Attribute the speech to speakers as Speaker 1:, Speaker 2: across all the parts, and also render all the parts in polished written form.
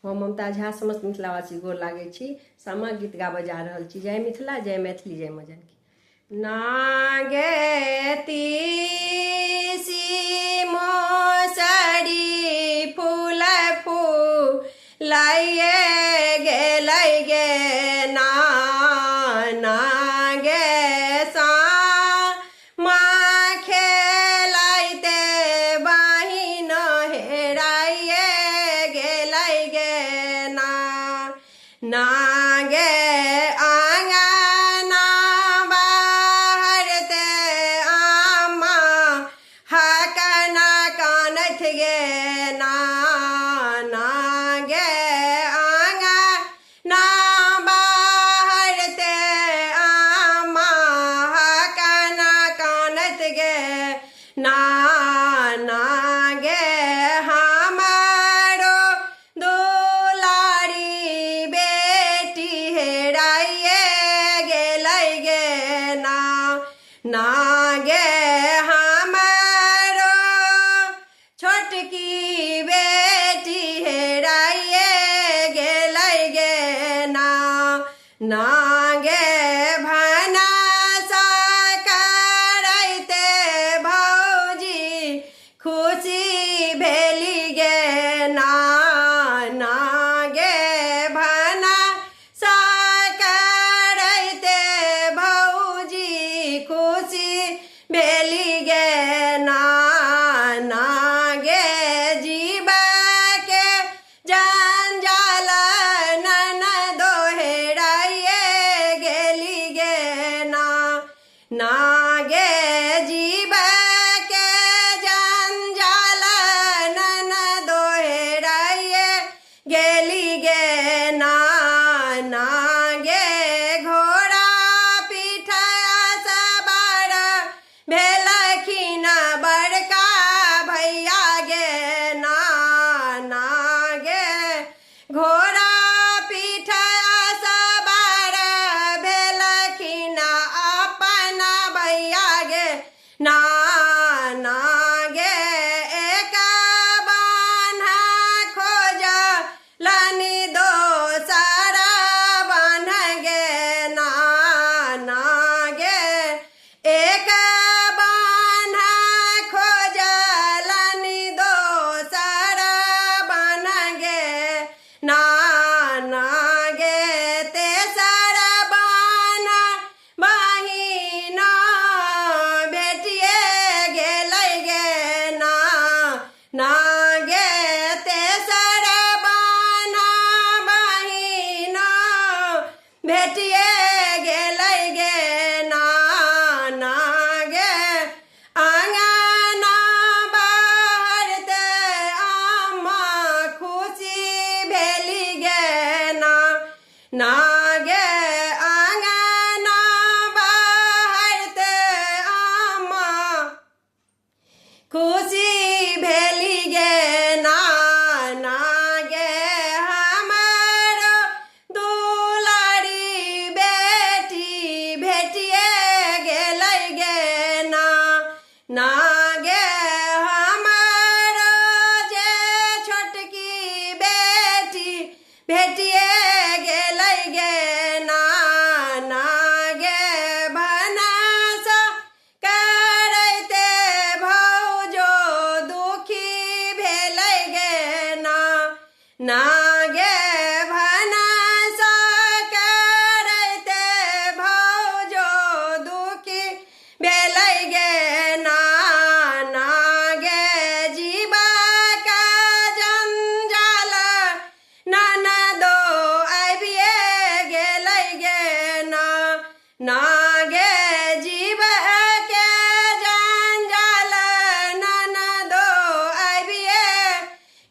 Speaker 1: हम ममता झा समस्त मिथिलावासी गोर लागै छी। सामा गीत गाबऽ जा रहल छी। जय मिथिला, जय मैथिली, जय माँ जानकी। नागे तीसी मोसरी फूल फूलाइए गेलै गे ना, नागे सा माँ खेलाइते बहिन हेराइए गेलै गे ना, नागे आंगना बाहरते आमा हकना कानथ गे ना, नागे आंगना बाहरते आमा हकना कानथ गे ना, नागे हमारो दुलारी बेटी हेराइए गेलै गे ना, नागे हमारो छोटकी बेटी हेराइए गेलै गे ना, नागे भनसा करैते भौजी खुशी भेली गे ना, नागे भनसा करैते भौजी खुशी भेली गे ना, नागे जीवके जंजाल ननदो हेराइए गेली गे ना, नागे जीवके जंजाल ननदो हेराइए गेली गे ना, नागे घोड़ा पीठा सवार भेलखिन बड़का भैया गे ना, नागे घोड़ा पीठा सवार भेलखिन अपन भैया गे ना, नागे एक बान्हा खोजलनि दोसर बान्ह गे ना, नागे एक बान्हा खोजलनि दोसर बान्ह गे ना, नागे तेसर बान्हा बहिन भेटिए गेलै गे ना, नागे तेसर बान्हा बहिन भेटिए गेलै गे ना, नागे आंगना बाहरते आमा खुशी भेली गे ना, नागे आंगना बाहरते आमा खुशी भेली गे ना, नागे हमर दुलारी बेटी भेटिए गेलै गे ना, नागे हमर जे छोटकी बेटी भेटिए गेलै गे ना, नागे भनस करैते भौजो दुखी भेलै गे ना, नागे भनस करैते भौजो दुखी भेलै गे ना, नागे जीवक जंजाल ननदो आबिए गेलै गे ना, नागे जीवके जंजाल ननदो आबिए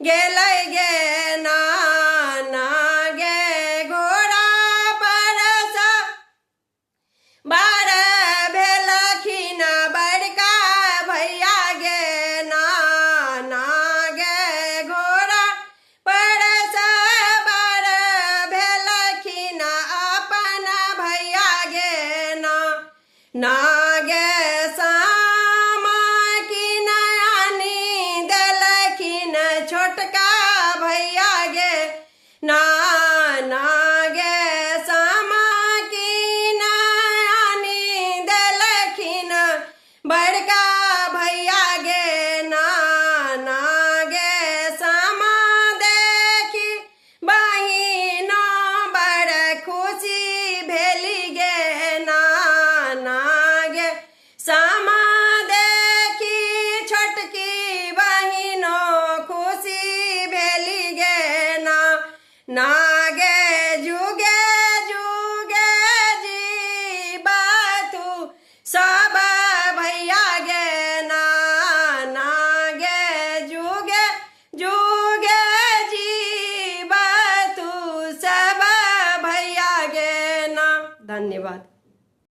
Speaker 1: गेलै गे ना, नागे घोड़ा पर बार भेलखिन बड़का भैया गे ना, नागे घोड़ा पर सवार भेलखिन अपन भैया गे ना, नागे सामा किन आनि देलखिन छोटका भैया गे ना।